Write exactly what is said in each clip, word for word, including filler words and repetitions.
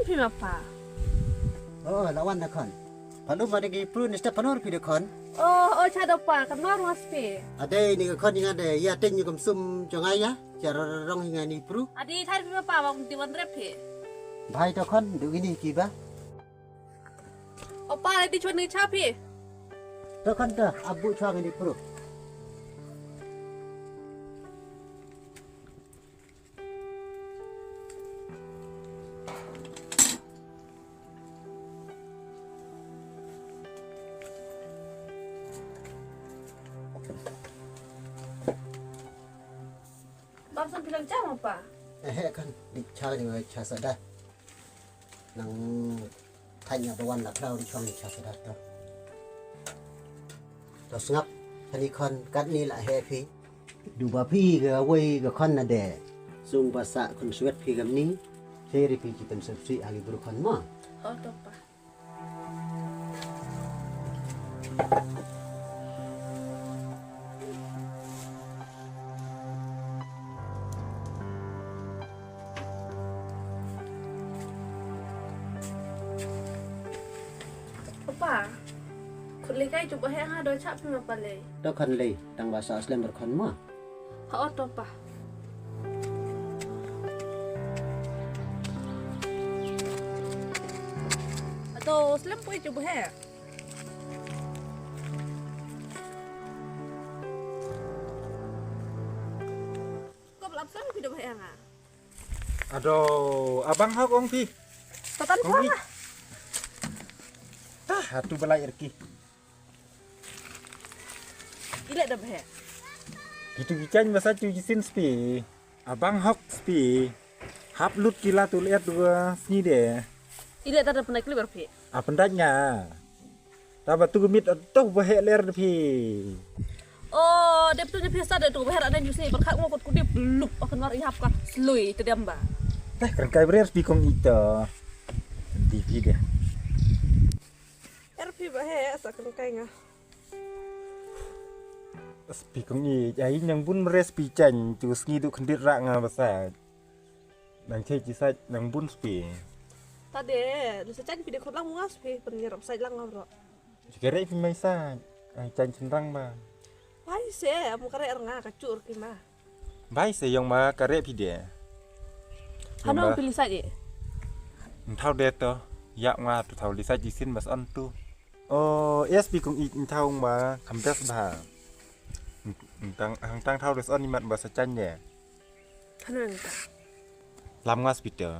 Phi ma pa. Oh, la wan da khon. Pha lum ma da ki pru ni step panor phi da khon. Oh, oh, cha da pa, kan mar mas phi. Adei ni ka khon ni nga de, ya teng ni kum sum jong nga ya. Cha rong hi nga ni pru. Adi thar phi ma pa, wa kum ti wan rep phi. Bhai da khon, du ini ki ba. Oh pa, la di chwan ni cha phi. Da khon da, abu chwa ni pru. Bam san phi dang cha ma pa? Eh, eh, kan, di cha ni, cha sa da. Nang thaiñ nga ba wan la khraw di chong cha sa da to. To sngap, hani khon katni la he phi. Du ba phi ga wei ga khon na de. Sung ba sa khon swet phi gam ni. Che ri phi ki tem sep si ha ki bru khon ma. Oh, to pa. Papa, khut lei kai jubah heh nga doi chap phi ma pa lei. To khon lei, tang ba sa slem ber khon ma. Ha, oh, to pa. Ato slem poi jubah heh. Ko belap slem phi jubah heh nga. Ado, abang hok ong phi. Patan ong phi. Tah, atu balai erki. Ile da bhe. Kitu kichang masa tu jisin spi. Abang hok spi. Hap lut kila tu liat dua sini de. Ile ta da pernah kli berphi. Apa ndak nga. Taba tu gemit atoh bahek ler de phi. Oh, dep tu de phi sa de tu bahek ada nyusi berkhak ngokot kudip lup akan war ihap ka selui te dem ba. Teh kerengkai berer spi kong ito. Di phi de. Er phi bahek sa kerengkai nga. Spi kong i ai nyang bun beres spi chan tu sngi du kendit rak nga basa. Nang chei chi sait nang bun spi. Ta de, lu sa chan phi de khot lang nga spi, pen ngi rap sait lang nga bro. Chi kare phi mai sait, ai chan chen rang ba. Bai se, amu kare er nga ka chur ki ma. Bai se yong ma kare phi de. Hano phi li sait ye? Nthau de to, yak nga tu thau li sait di sin mas on tu. Oh, yes phi kong i nthau ma, kam bes ba. Tang, tang thau des on i mat ba sa chan de. Hano nta. Lam nga spi te.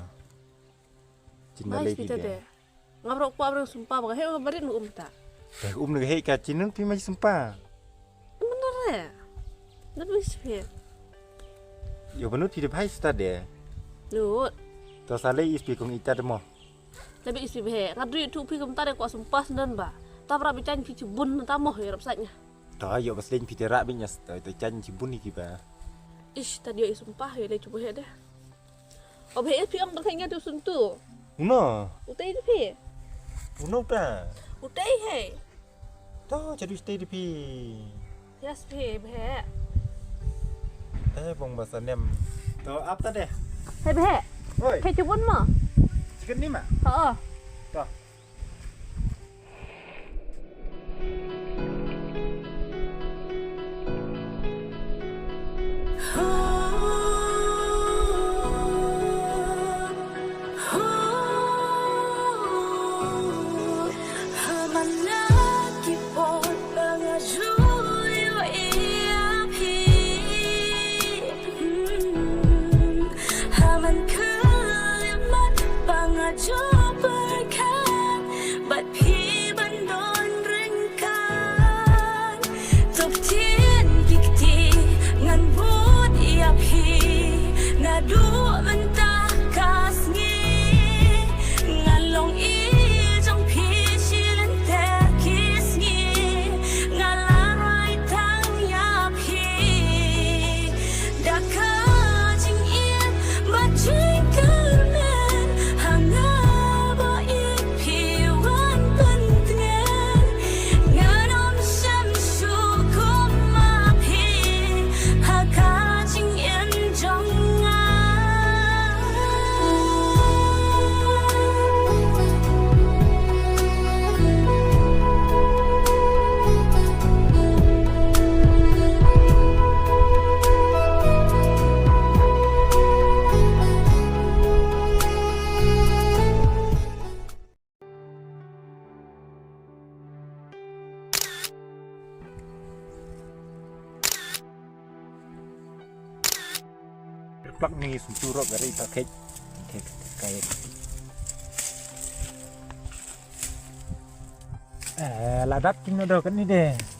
Chin na lei phi de. Nga bro kwa bro sumpa ba he ba rit um ta. Te um ne he ka chin nang phi mai sumpa. Mana re. Na phi spi. Yo banut phi de bai sta de. Nut. To sa lei is phi kong ita de mo. Tabi isi bhe, nga dri tu phi kum ta de kwa sumpa sendon ba. Ta bra bi chan phi chibun ta mo he rap sait nga. Ta yo bas len phi te rak bi nyas ta chan chibun iki ba. Ish, ta dio i sumpa he le chubu he de. O bhe phi ong berkhai nga tu sun tu. Uno. Utai de phi. Uno ta. Utai he. To, chadu stay di phi. Yes phi, bhe. Eh, bong basa nem. To, ap ta de. He bhe. Oi. He chubun mo. Chicken ni ma? Ho. To. Bad phi ban don ryngkat. Tok tien ki kti ngan bud ïa phi. Naduh mynta ka sngi nga long i jong phi. Shi lynter ki sngi nga la rai tang ïa phi. Da ka jingim ba ju Ni sum tu rok gari ta kek. Kek kai. Eh, la dap kin no do kan ni de.